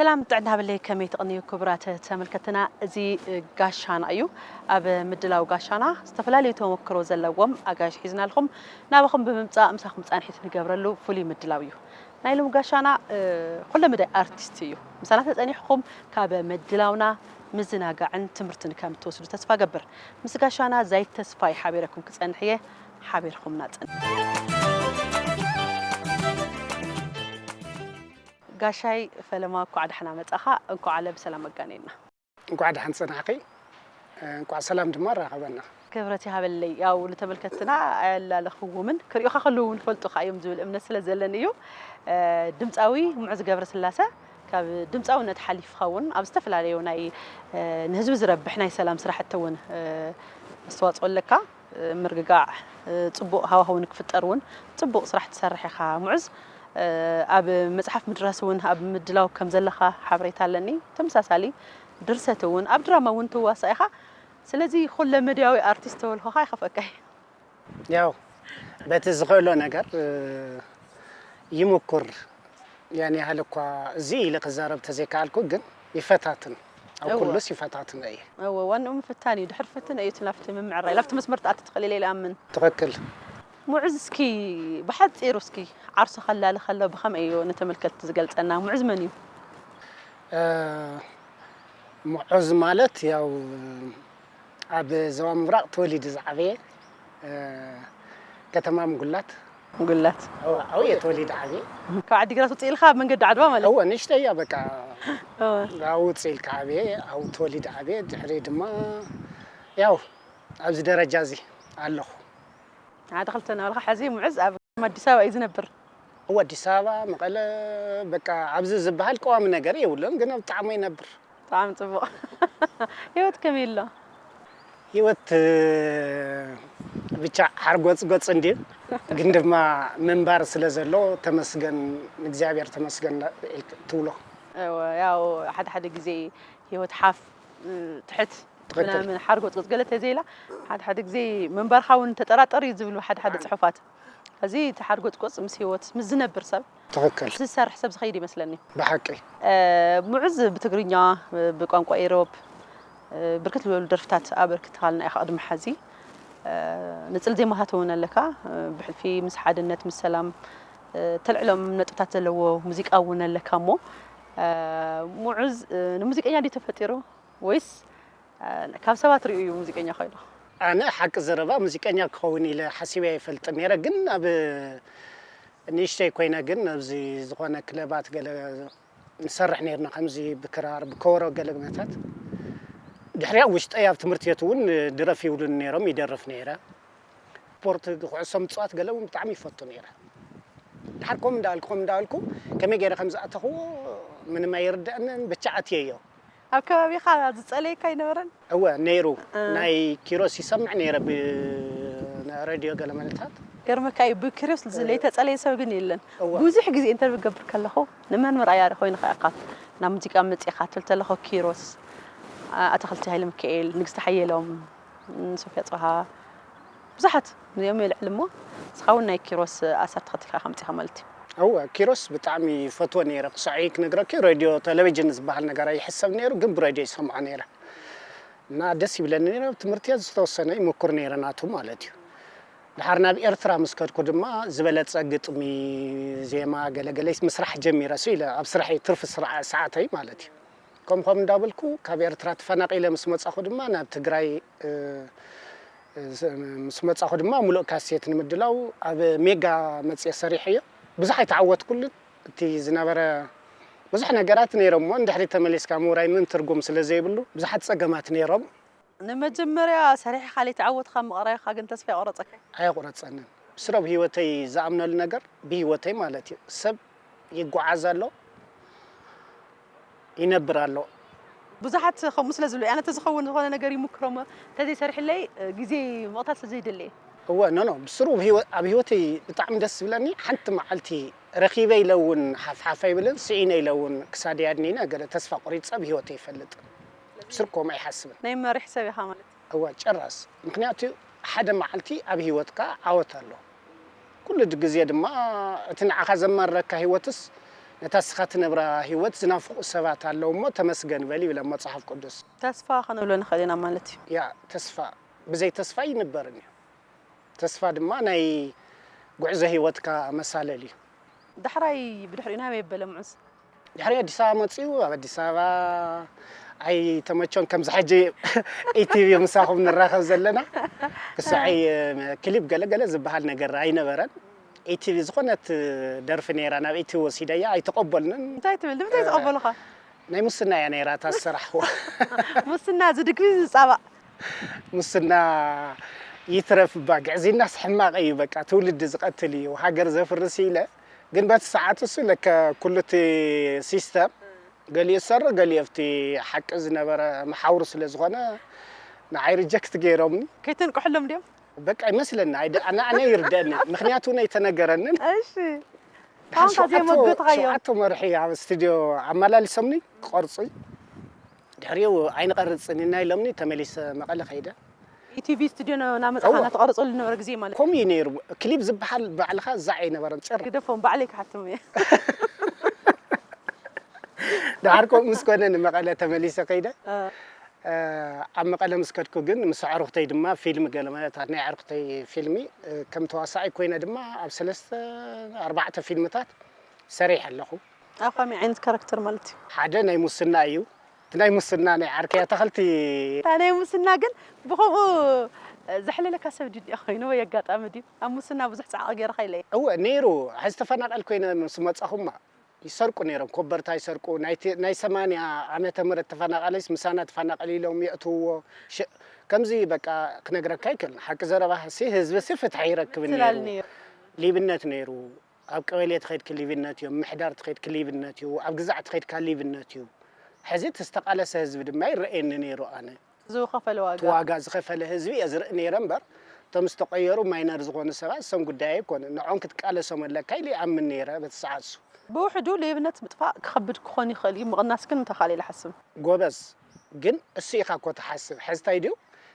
ሰላም ጥዕና ሃበለይ፣ ከመይ ትቕንዩ ክቡራት ተመልከትና? እዚ ጋሻና እዩ። ኣብ ምድላው ጋሻና ዝተፈላለዩ ተመክሮ ዘለዎም ኣጋይሽ ሒዝናልኩም ናባኹም ብምምጻእ ምሳኹም ጻንሒት ንገብረሉ ፍሉይ ምድላው እዩ። ናይ ሎሚ ጋሻና ኩለ መዳይ ኣርቲስት እዩ። ምሳና ተጸኒሕኩም ካብ ምድላውና ምዝናጋዕን ትምህርትን ከም ትወስዱ ተስፋ ገብር። ምስ ጋሻና ዛይድ ተስፋይ ሓቢረኩም ክጸንሕ እየ። ሓቢርኩምና ጽንሑ። ጋሻይ ፈለማ፣ እንኳዕ ደሕና መጻኻ፣ እንኳዕ ዓለ ብሰላም ኣጋነየና። እንኳዕ ደሓን ጸናሕኺ፣ እንኳዕ ሰላም ድማ ኣራኸበና። ክብረት ይሃበለይ። ያው ንተመልከትና ኣያላለኽዎምን ክሪኡኻ ከለዉ እውን ይፈልጡኻ እዮም ዝብል እምነት ስለ ዘለኒ እዩ። ድምጻዊ ሙዑዝ ገብረስላሰ፣ ካብ ድምጻውነት ሓሊፍኻ እውን ኣብ ዝተፈላለዩ ናይ ንህዝቢ ዝረብሕ ናይ ሰላም ስራሕቲ እውን ኣስተዋፅኦ ኣለካ። ምርግጋዕ፣ ጽቡቕ ሃዋህው ንክፍጠር እውን ጽቡቕ ስራሕ ትሰርሕ ኢኻ ሙዑዝ። ኣብ መጽሓፍ ምድራስ እውን ኣብ ምድላው ከም ዘለኻ ሓበሬታ ኣለኒ። ተመሳሳሊ ድርሰት እውን ኣብ ድራማ እውን ትዋሳእ ኢኻ። ስለዚ ኩለ መድያዊ ኣርቲስት ተበልኩኻ ኣይኸፍአካይ። ያው በቲ ዝኽእሎ ነገር ይምኩር። ያን ያህል እኳ እዚ ኢለ ክዛረብ ተዘይከኣልኩ ግን ይፈታትን ኣብ ኩሉስ ይፈታትን እየ። እወ ዋንኡ ምፍታን እዩ። ድሕር ፍትን እዩ እቲ ናብቲ ምምዕራይ ናብቲ መስመር ትኣቲ ትኽእል ኢለ ይኣምን። ትኽክል። ሙዕዝ እስኪ ብሓፂሩ እስኪ ዓርሱ ከላሊ ከሎ ብኸመይ እዩ ንተመልከትቲ ዝገልፀና? ሙዕዝ መን እዩ? ሙዑዝ ማለት ያው ኣብ ዞባ ምብራቕ ተወሊዱ ዝዓበየ ከተማ ምጉላት። ምጉላት። ኣብኡ እየ ተወሊደ ዓብየ። ካብ ዓዲግራት ውፅእ ኢልካ ኣብ መንገዲ ዓድዋ ማለት? እወ ንእሽተይ እያ በቃ። ኣብኡ ውፅእ ኢልካ ዓብየ፣ ኣብኡ ተወሊደ ዓብየ። ድሕሪ ድማ ያው ኣብዚ ደረጃ እዚ ኣለኹ። ሓደ ክልተ እናበልካ ሕዚ ሙዕዝ ኣብ ኣዲስ ኣበባ እዩ ዝነብር። እወ ኣዲስ ኣበባ፣ መቐለ በቃ ኣብዚ ዝበሃል ቀዋሚ ነገር የብሉን፣ ግን ኣብ ጣዕሙ ይነብር። ብጣዕሚ ጽቡቕ። ህይወት ከመይ ኣሎ? ህይወት ብቻ ሓርጎጽጎጽ እንድዩ፣ ግን ድማ ምንባር ስለ ዘሎ ተመስገን ንእግዚኣብሔር ተመስገን ትብሎ። እወ ያው ሓደ ሓደ ግዜ ህይወት ሓፍ ትሕት ትኽክል። ምናምን ሓርጎጽጎጽ ገለ ተዘይላ ሓደ ሓደ ግዜ ምንባርካ እውን ተጠራጠር እዩ ዝብሉ ሓደ ሓደ ጽሑፋት። እዚ ተሓርጎጽጎጽ ምስ ህይወት ምስ ዝነብር ሰብ ትኽክል። ዝሰርሕ ሰብ ዝኸይድ ይመስለኒ። ብሓቂ። ሙዑዝ ብትግርኛ፣ ብቋንቋ ኢሮብ ብርክት ዝበሉ ደርፍታት ኣበርክትኻልና ኢኻ ቅድሚ ሐዚ። ንጽል ዜማታት እውን ኣለካ። ብሕልፊ ምስ ሓድነት ምስ ሰላም ተልዕሎም ነጥብታት ዘለዎ ሙዚቃ እውን ኣለካ እሞ ሙዑዝ ንሙዚቀኛ ድዩ ተፈጢሩ ወይስ ካብ ሰባት ሪኡ እዩ ሙዚቀኛ ኮይኑ? ኣነ ሓቂ ዘረባ ሙዚቀኛ ክኸውን ኢለ ሓሲበ ኣይፈልጥን ነይረ፣ ግን ኣብ ንእሽተይ ኮይነ ግን ኣብዚ ዝኾነ ክለባት ገለ ንሰርሕ ነይርና፣ ከምዚ ብክራር ብከበሮ ገለ ነታት። ድሕሪያ ውሽጠይ ኣብ ትምህርቲ ቤት እውን ድረፍ ይብሉኒ ነይሮም፣ ይደርፍ ነይረ። ስፖርት ኩዕሶ ምፅዋት ገለ እውን ብጣዕሚ ይፈቱ ነይረ። ድሓር ከምኡ እንዳበልኩ ከምኡ እንዳበልኩ ከመይ ገይረ ከም ዝኣተኽዎ ምንም ኣይርድኣንን፣ ብቻ ኣትየዮ። ኣብ ከባቢኻ ዝጸለየካ ኣይነበረን? እወ ነይሩ። ናይ ኪሮስ ይሰምዕ ነይረ ብሬድዮ ገለ መለታት። ገርመካ እዩ ብኪሮስ ለይተጸለየ ሰብ ግን የለን። እወ። ብዙሕ ግዜ ኢንተርቪው ክገብር ከለኹ ንመን ምርኣያ ኮይንኻ ኢኻ ናብ ሙዚቃ መጺእኻ ትብል ተለኹ ኪሮስ፣ ኣትኽልቲ ሃይለሚካኤል፣ ንግስቲ ሓየሎም፣ ሶፍያ ጽባሃ ብዙሓት እዮም የልዕል እሞ ንስኻ እውን ናይ ኪሮስ ኣሰር ተኸቲልካ ኢኻ መጺእካ ማለት እዩ። እወ ኪሮስ ብጣዕሚ ይፈትዎ ነይረ። ክሳዕ ክነግረኪ ሬድዮ ቴሌቪዥን ዝበሃል ነገር ኣይሕሰብ ነይሩ፣ ግን ብሬድዮ ይሰምዖ ነይረ እና ደስ ይብለኒ ነይረ። ኣብ ትምህርቲ ዝተወሰነ ይምኩር ነይረ ናቱ ማለት እዩ። ድሓር ናብ ኤርትራ ምስ ከድኩ ድማ ዝበለጸ ግጥሚ፣ ዜማ ገለገለይ ምስራሕ ጀሚረ ሱ ኢለ ኣብ ስራሐይ ትርፊ ሰዓተይ ማለት እዩ። ከምኡ ከምኡ እንዳበልኩ ካብ ኤርትራ ተፈናቒለ ምስ መጻኹ ድማ ናብ ትግራይ ምስ መጻኹ ድማ ሙሉእ ካሴት ንምድላው ኣብ ሜጋ መጽየ ሰሪሐዮ። ብዙሕ ኣይተዓወትኩሉን። እቲ ዝነበረ ብዙሕ ነገራት ነይሮም እሞ ንድሕሪት ተመሊስካ ምውራይ ምን ትርጉም ስለ ዘይብሉ ብዙሓት ጸገማት ነይሮም። ንመጀመርያ ሰሪሕኻ ለይተዓወትካ ምቕራይካ ግን ተስፋ የቑረጸካ? ኣየቑረጸንን። ብስረብ ህይወተይ ዝኣምነሉ ነገር ብህይወተይ ማለት እዩ። ሰብ ይጓዓዝ ኣሎ። ይነብር ኣሎ። ብዙሓት ከምኡ ስለ ዝብሉ ኣነ ተዝኸውን ዝኾነ ነገር ይምክሮ እሞ እንተዘይሰሪሕለይ ግዜ ምቕታል ስለ ዘይደሊ እየ። እወ ኖ ኖ ብስሩ ኣብ ህይወተይ ብጣዕሚ ደስ ዝብለኒ ሓንቲ መዓልቲ ረኺበ ኢለ እውን ሓፍሓፍ ኣይብልን ስኢነ ኢለ እውን ክሳደይ ኣድኒነ ገለ ተስፋ ቆሪፀ ኣብ ህይወተይ ይፈልጥ ብስሩ ከምኡ ኣይሓስብን። ናይ መሪሕ ሰብ ኢኻ ማለት እወ ጭራስ ምኽንያቱ ሓደ መዓልቲ ኣብ ህይወትካ ዓወት ኣሎ። ኩሉ ግዜ ድማ እቲ ንዓኻ ዘማርረካ ህይወትስ ነታ እስኻ ትነብራ ህይወት ዝናፍቑ ሰባት ኣለዉ እሞ ተመስገን በል ይብል ኣብ መጽሓፍ ቅዱስ። ተስፋ ከነብሎ ንኽእል ኢና ማለት እዩ። ያ ተስፋ ብዘይ ተስፋ ኣይንበርን እዩ። ተስፋ ድማ ናይ ጉዕዞ ህይወትካ መሳለል እዩ። ዳሕራይ ብድሕሪኡ ናበይ ኣበለ ምዑዝ? ድሕሪ ኣዲስ ኣበባ መፂኡ ኣብ ኣዲስ ኣበባ ኣይተመቸን። ከምዚ ሕጂ ኢቲቪ ምሳኹም ንራኸብ ዘለና ክስዐይ ክሊፕ ገለገለ ዝበሃል ነገር ኣይነበረን። ኢቲቪ ዝኾነት ደርፊ ነይራ ናብ ኢቲቪ ወሲደያ ኣይተቐበልንን። እንታይ ትብል ንምንታይ ዝቐበሉኻ? ናይ ሙስና እያ ነይራ እታ ዝሰራሕኹዋ። ሙስና ዝድግፍ ዝፃባእ ሙስና ይትረፍ እባ ግዕዝይናስ ሕማቕ እዩ በቃ ትውልዲ ዝቐትል እዩ ሃገር ዘፍርስ ኢለ ግን በቲ ሰዓት እሱ ለከ ኩሉ እቲ ሲስተም ገሊኡ ዝሰርቕ ገሊኡ ኣብቲ ሓቂ ዝነበረ መሓውር ስለ ዝኾነ ንዓይ ሪጀክት ገይሮምኒ። ከይተንቅሐሎም ድዮም? በቃ ይመስለኒ ኣነ ይርደኒ ምክንያቱ እውን ኣይተነገረንን። እሺ ኣንካ ዘይመግብትኻዮ። ሸውዓተ መርሒ ኣብ ስቱድዮ ኣመላሊሶምኒ ክቐርፁ ድሕሪኡ ኣይንቐርፅን ኢና ኢሎምኒ ተመሊሰ መቐለ ከይደ። ኢቲቪ ስቱድዮ እናመፃኻ እናተቐረፀሉ ዝነበረ ግዜ ማለት እዩ። ከምኡ እዩ ነይሩ። ክሊፕ ዝበሃል ባዕልኻ ዛዕ ኣይነበረን ጭር። ግደፎም ባዕለይ ክሓቶም እየ። ድሓር ከምኡ ምስ ኮነ ንመቐለ ተመሊሰ ከይደ። ኣብ መቐለ ምስ ከድኩ ግን ምስ ኣዕሩኽተይ ድማ ፊልም ገለ ማለት ናይ ኣዕሩኽተይ ፊልሚ ከም ተዋሳኣይ ኮይነ ድማ ኣብ ሰለስተ ኣርባዕተ ፊልምታት ሰሪሐ ኣለኹ። ኣብ ከመይ ዓይነት ካራክተር ማለት እዩ? ሓደ ናይ ሙስና እዩ። እቲ ናይ ሙስና ናይ ዓርከይ ኣታኽልቲ። እታ ናይ ሙስና ግን ብኸምኡ ዘሕልለካ ሰብ ድዩ ኮይኑ ወይ ኣጋጣሚ ድዩ? ኣብ ሙስና ብዙሕ ፃዕቒ ገይርካ ኢለ እየ። እወ ነይሩ። ሕዚ ተፈናቐል ኮይነ ምስ መፃኹማ ይሰርቁ ነይሮም። ኮበርታ ይሰርቁ። ናይ ተ- ናይ ሰማንያ ዓመተ ምህረት ተፈናቐለይስ ምሳና ተፈናቐል ኢሎም የእትውዎ። ሸ- ከምዚ በቃ ክነግረካ ኣይክእልን። ሓቂ ዘረባ ሲ ህዝቢ ሲ ፍትሒ ይረክብን ስላል ነይሩ። ነይሩ። ሊብነት ነይሩ። ኣብ ቀበሌ ተኸይድኪ ሊብነት እዩ፣ ኣብ ምሕዳር ተኸይድኪ ሊብነት እዩ፣ ኣብ ግዛዕ ተኸይድካ ሊብነት እዩ። ሕዚ እቲ ዝተቓለሰ ህዝቢ ድማ ይረኣየኒ ነይሩ። ኣነ ዝኸፈለ ዋጋ እቲ ዋጋ ዝኸፈለ ህዝቢ እየ ዝርኢ ነይረ እምበር እቶም ዝተቐየሩ ማይነር ዝኾኑ ሰባት እሶም ጉዳይ ኣይኮነ ንዖም ክትቃለሶም ኣለካ ኢለ ይኣምን ነይረ በቲ ሰዓት እሱ። ብውሕዱ ሌብነት ምጥፋእ ክኸብድ ክኾን ይኽእል እዩ፣ ምቕናስ ግን ምተኻእለ ኢለ እሓስብ። ጎበዝ ግን እሱ ኢኻ እኮ ትሓስብ። ሕዚ ታይ ድዩ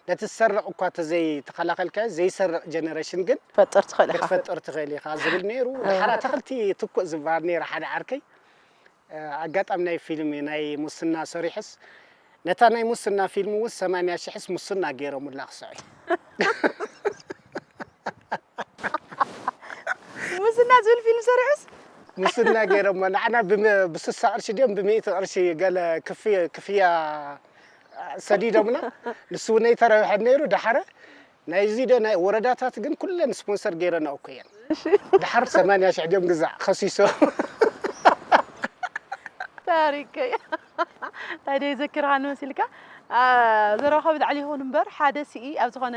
ነቲ ዝሰርቕ እኳ ተዘይተኸላኸልካዮ ዘይሰርቕ ጀነሬሽን ግን ክትፈጥር ትኽእል ኢኻ ክትፈጥር ትኽእል ኢኻ ዝብል ነይሩ። ድሓር ኣታኽልቲ ትኩእ ዝበሃል ነይሩ ሓደ ዓርከይ ኣጋጣሚ ናይ ፊልም ናይ ሙስና ሰሪሑስ ነታ ናይ ሙስና ፊልም እውን ሰማንያ ሽሕስ ሙስና ገይሮምላ ክስዕይ ሙስና ዝብል ፊልም ሰሪሑስ ሙስና ገይሮሞ ንዓና ብስሳ ቅርሺ ድዮም ብሚእቲ ቅርሺ ገለ ክፍያ ሰዲዶምና ንሱ እውን ኣይተረብሐን ነይሩ ድሓረ ናይዚ ዶ ናይ ወረዳታት ግን ኩለን ስፖንሰር ገይረንኦ እኮ እየን። ድሓር ሰማንያ ሽሕ ድዮም ግዛዕ ከሲሶ። ታሪከይ እንታይ ዶ ይዘክርካ ንመሲልካ ዘረባኻ ብላዕሊ ይኸውን እምበር ሓደ ስኢ ኣብ ዝኾነ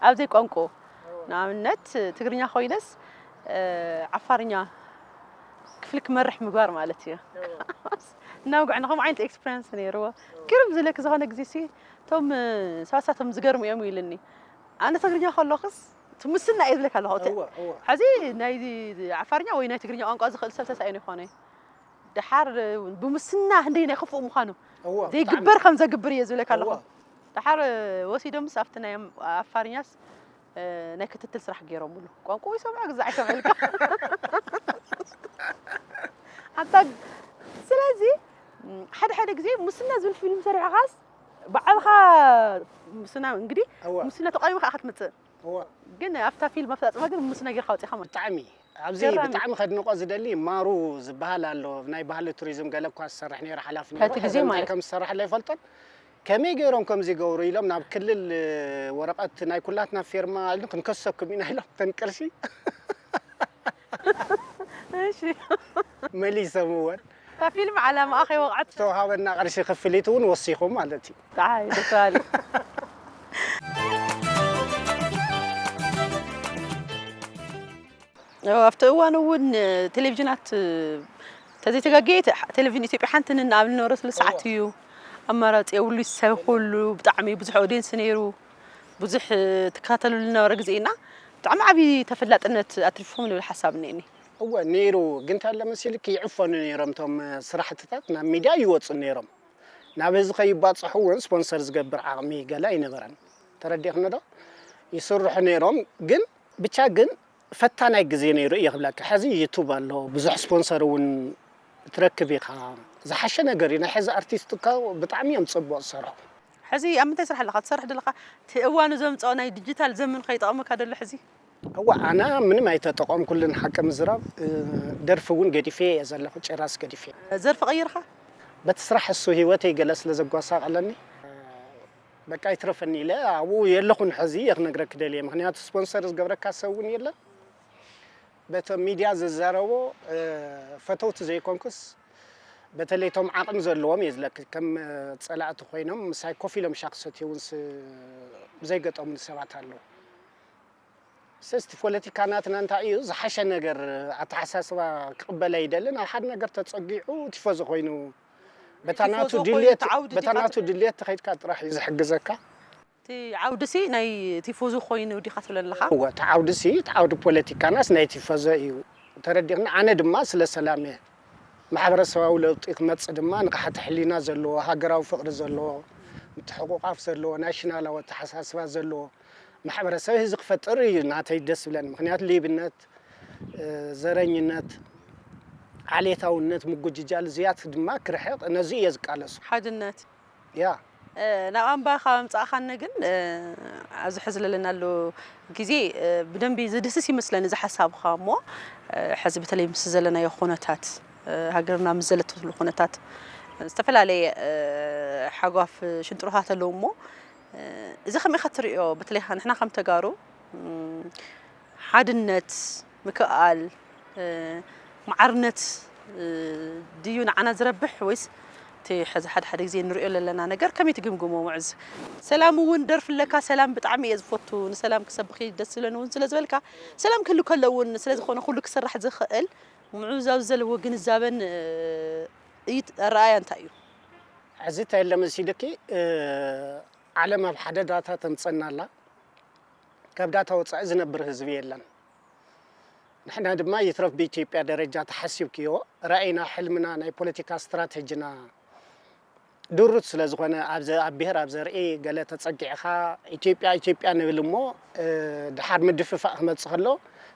ኣብ ዘይቋንቁ ንኣብነት ትግርኛ ኮይነስ ዓፋርኛ ክፍሊ ክመርሕ ምግባር ማለት እዩ። እናውግዕና ከምኡ ዓይነት ኤክስፐሪንስ ነይርዎ። ግርም ዝለክ ዝኾነ ግዜ ሲ እቶም ሰባት እሳቶም ዝገርሙ እዮም ኢልኒ። ኣነ ትግርኛ ከለኹስ እቲ ሙስና እየ ዝብለካ ኣለኹ። እቲ እወ እወ። ሕዚ ናይ ዓፋርኛ ወይ ናይ ትግርኛ ቋንቋ ዝኽእል ሰብ ተሳኢኑ ይኾነ። ደሓር ብሙስና ህንደይ ናይ ክፉእ ምዃኑ እወ። ዘይግበር ከም ዘግብር እየ ዝብለካ ኣለኹ። እወ። ደሓር ወሲዶምስ ኣብቲ ናይ ዓፋርኛስ ናይ ክትትል ስራሕ ገይሮምሉ። ቋንቋ ወይ ሰምዖ ግዛዕ ኣይሰምዐልካ። ኣንታ ስለዚ ሓደ ሓደ ግዜ ሙስና ዝብል ፊልም ሰሪሕኻስ ባዕልኻ ሙስና እንግዲህ እወ። ሙስና ተቃዊምካ ኢኻ ትመጽእ። እወ። ግን ኣብታ ፊልም ኣፈጻጽማ ግን ሙስና ጌርካ ወጺኻ ማለት። ብጣዕሚ ኣብዚ ገራሚ። ብጣዕሚ ከድንቆ ዝደሊ ማሩ ዝበሃል ኣሎ ናይ ባህሊ ቱሪዝም ገለ እኳ ዝሰርሕ ነይሩ ሓላፊ ነይሩ። በቲ ግዜ ሕዚ እንታይ ማለት። ከም ዝሰርሕ ኣይፈልጦን። ከመይ ገይሮም ከምዚ ይገብሩ ኢሎም ናብ ክልል ወረቐት ናይ ኩላትና ፌርማ ኢሉ ክንከሰኩም ኢና ኢሎም ተን ቅርሺ እሺ መሊሶምወን። እታ ፊልም ዓላማኣ ከይወቕዐት ዝተውሃበና ቅርሺ ክፍሊት እውን ወሲኹ ማለት እዩ። ደሓይ ደስ በሃሊ። ኣብቲ እዋን እውን ቴሌቪዥናት ተዘይተጋገየ ቴሌቪዥን ኢትዮጵያ ሓንቲ ንኣብሉ ነበረትሉ ሰዓት እዩ። ኣማራፂ የብሉ ይሳይ ኩሉ ብጣዕሚ ብዙሕ ኦዲየንስ ነይሩ። ብዙሕ ትከታተልሉ ዝነበረ ግዜ ኢና ብጣዕሚ ዓብዪ ተፈላጥነት ኣትሪፎም ንብል ሓሳብ እኒአኒ። እወ ነይሩ ግን ታለ መሲልክ ይዕፈኑ ነይሮም እቶም ስራሕትታት ናብ ሚድያ ይወፁ ነይሮም ናብ ህዝቢ ከይባፅሑ እውን ስፖንሰር ዝገብር ዓቕሚ ገለ ኣይነበረን ተረዲእክኒ ዶ ይስርሑ ነይሮም ግን ብቻ ግን ፈታናይ ግዜ ነይሩ እየ ክብለካ ሕዚ ዩቱብ ኣሎ ብዙሕ ስፖንሰር እውን ትረክብ ኢኻ። ዝሓሸ ነገር እዩ። ናይ ሕዚ ኣርቲስት እኳ ብጣዕሚ እዮም ጽቡቕ ዝሰርሑ። ሕዚ ኣብ ምንታይ ስራሕ ኣለኻ ትሰርሕ ዘለኻ? እቲ እዋኑ ዘምፅኦ ናይ ዲጂታል ዘመን ከይጠቕመካ ደሎ ሕዚ? እዋ ኣና ምንም ኣይተጠቐምኩልን ሓቂ ምዝራብ። ደርፊ እውን ገዲፌ እየ ዘለኹ፣ ጭራስ ገዲፌ። ዘርፊ ቀይርኻ? በቲ ስራሕ እሱ ህይወተይ ገለ ስለ ዘጓሳቐለኒ በቃ ይትረፈኒ ኢለ ኣብኡ የለኹን። ሕዚ እየ ክነግረክ ደልየ፣ ምክንያቱ ስፖንሰር ዝገብረካ ሰብ እውን የለን። በቶም ሚድያ ዝዛረቦ ፈተውቲ ዘይኮንኩስ፣ በተለይ እቶም ዓቕሚ ዘለዎም እየ ዝለክ ከም ፀላእቲ ኮይኖም ምሳይ ኮፍ ኢሎም ሻክ ሰትዩ እውን ዘይገጠሙን ሰባት ኣለዉ። ሰስቲ ፖለቲካ ናትና እንታይ እዩ ዝሓሸ ነገር ኣተሓሳስባ ክቕበል ኣይደልን። ኣብ ሓደ ነገር ተፀጊዑ ቲፎዞ ኮይኑ በታ ናቱ ድልየት ተኸይድካ ጥራሕ እዩ ዝሕግዘካ። እቲ ዓውድሲ ናይ ቲፎዞ ኮይኑ ዲኻ ትብል ኣለኻ? እወ፣ እቲ ዓውድሲ እቲ ዓውዲ ፖለቲካናስ ናይ ቲፎዞ እዩ፣ ተረዲእና። ኣነ ድማ ስለ ሰላም እየ። ማሕበረሰባዊ ለውጢ ክመፅእ ድማ ንቕሓተ ሕሊና ዘለዎ፣ ሃገራዊ ፍቕሪ ዘለዎ፣ ምትሕቑቓፍ ዘለዎ፣ ናሽናላዊ ኣተሓሳስባ ዘለዎ ማሕበረሰብ ህዚ ክፈጥር እዩ ናተይ ደስ ብለኒ። ምክንያቱ ሌብነት፣ ዘረኝነት፣ ዓሌታውነት፣ ምጉጅጃል እዚያት ድማ ክርሕቕ ነዚ እየ ዝቃለሱ። ሓድነት ያ ናብ ኣምባ ካብ ኣምፃእኻኒ ግን ኣብዚ ሕዚ ዘለናሉ ግዜ ብደንቢ ዝድህስስ ይመስለኒ እዚ ሓሳብኻ። እሞ ሕዚ በተለይ ምስ ዘለናዮ ኩነታት ሃገርና ምስ ዘለትሉ ኩነታት ዝተፈላለየ ሓጓፍ ሽንጥሮታት ኣለዉ። እሞ እዚ ከመይ ኢኻ ትሪኦ? በተለይ ንሕና ከም ተጋሩ ሓድነት፣ ምክእኣል፣ ማዕርነት ድዩ ንዓና ዝረብሕ ወይስ እቲ ሕዚ ሓደ ሓደ ግዜ ንሪኦ ዘለና ነገር ከመይ ትግምግሞ? ሙዕዝ ሰላም እውን ደርፊ ኣለካ። ሰላም ብጣዕሚ እየ ዝፈቱ። ንሰላም ክሰብኺ ደስ ዝብለኒ እውን ስለ ዝበልካ ሰላም ክህሉ ከሎ እውን ስለ ዝኾነ ኩሉ ክስራሕ ዝኽእል ምዕዛብ ዘለዎ ግንዛበን እዩ ኣረኣያ እንታይ እዩ? ሕዚ እንታይ የለ መሲልኪ ዓለም ኣብ ሓደ ዳታ ተምፀናላ። ካብ ዳታ ወፃኢ ዝነብር ህዝቢ የለን። ንሕና ድማ ይትረፍ ብኢትዮጵያ ደረጃ ተሓሲብክዮ ራእይና፣ ሕልምና፣ ናይ ፖለቲካ ስትራተጂና ድሩት ስለ ዝኾነ ኣብዚ ኣብ ብሄር ኣብ ዘርኢ ገለ ተፀጊዕኻ ኢትዮጵያ ኢትዮጵያ ንብል እሞ ድሓር ምድፍፋእ ክመፅእ ከሎ